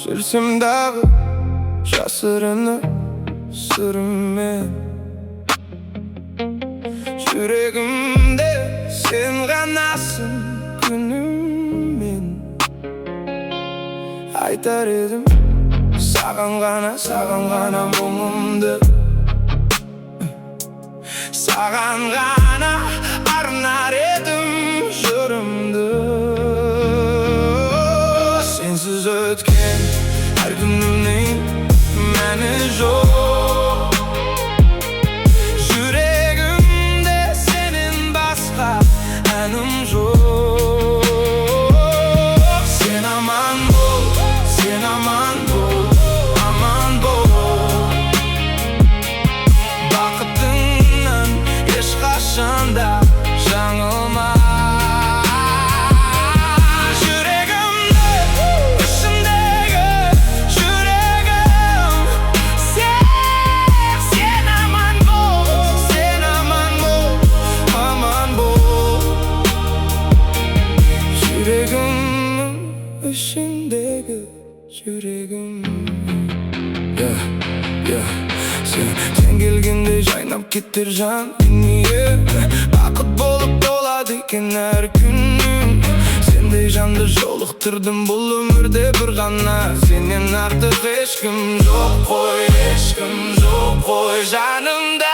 Жүрсем дағы жасырынып сырыммен, жүрегімде сен ғанасың күніммен. Айтар едім саған ғана, саған ғана мұңымды, саған ғана арнар едім жырымды. Сенсіз өткен әр күнімнің мәні жоқ, жүрегімде сенен басқа әнім жоқ. Сен аман бол, сен аман бол, аман бол. Бақытыңнан ешқашан да жаңылма. Жүрегімнің ішіндегі жүрегім, сен аман бол, сен аман бол, аман бол. Жүрегімнің ішіндегі жүрегім. Yeah. Сен келгенде жайнап кетер жан дүние, бақыт болып толады екен әр күнім. Сендей жанды жолықтырдым бұл өмірде бір ғана, сенен артық ешкім жоқ қой, ешкім жоқ қой жанымда.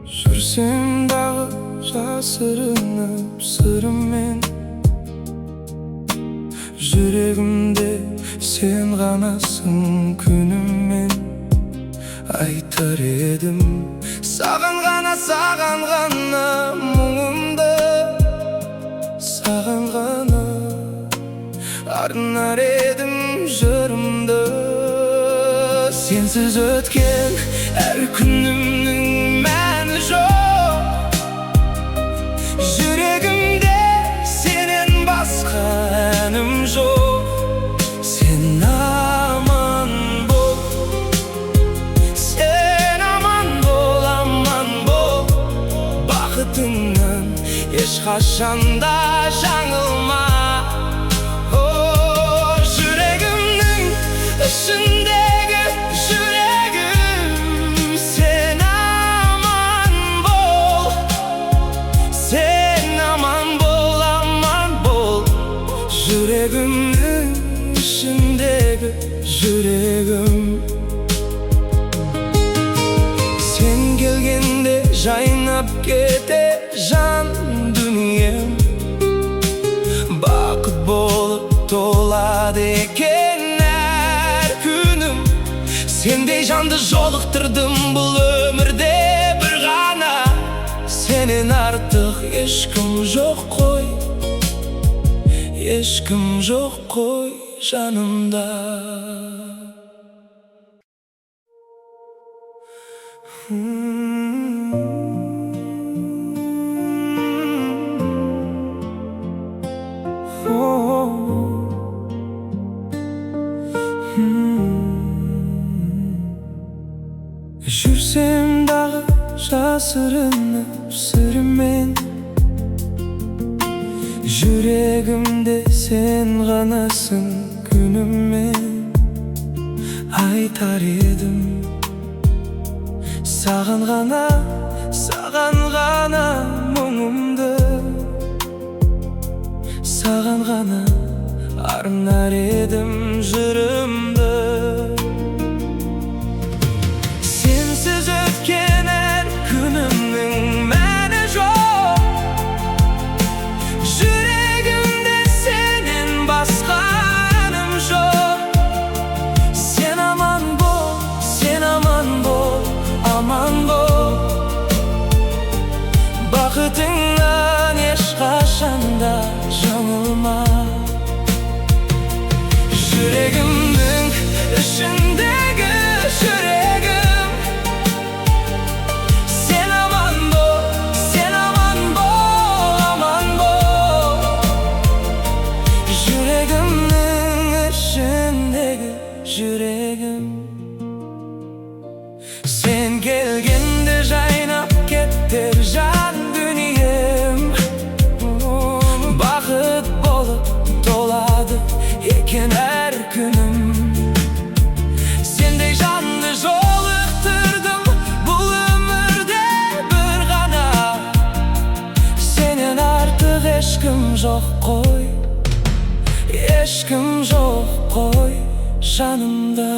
Жүрсем дағы жасырынып сырыммен, жүрегімде сен ғанасың күніммен. Айтар едім саған ғана, саған ғана мұңымды, саған ғана арнар едім жырымды. Сенсіз өткен әр күнімнің мәні жоқ, жүрегімде сенен басқа әнім жоқ. Сен аман бол, сен аман бол, аман бол. Бақытыңнан ешқашан да жаңылма. О, жүрегімнің ішіндегі жүрегім, сен аман бол, сен аман бол, аман бол. Жүрегімнің ішіндегі жүрегім. Сен келгенде жайнап кетер жан дүнием, бақыт болып толады екен әр күнім. Сендей жанды жолықтырдым бұл өмірде бір ғана, сенен артық ешкім жоқ қой, ешкім жоқ қой жанымда. Жүрсем дағы жасырынып сырыммен, жүрегімде сен ғанасың күніммен. Айтар едім саған ғана, саған ғана мұңымды, саған ғана Арнар едім жырымды. Сенсіз өткен әр күнімнің мәні жоқ. Жүрегімде сенен басқа әнім жоқ. Сен аман бол, сен аман бол, аман бол. Бақытыңнан ешқашанда жаңылма. Жүрегімнің ішіндегі жүрегім, сен аман бол, сен аман бол, аман бол. Жүрегімнің ішіндегі жүрегім. Сен келгенде жайнап кетер жан дүнием. Бақыт болып толады екен әр күнім. Сендей жанды жолықтырдым бұл өмірде бір ғана. Сенен артық ешкім жоқ қой, ешкім жоқ қой жанымда.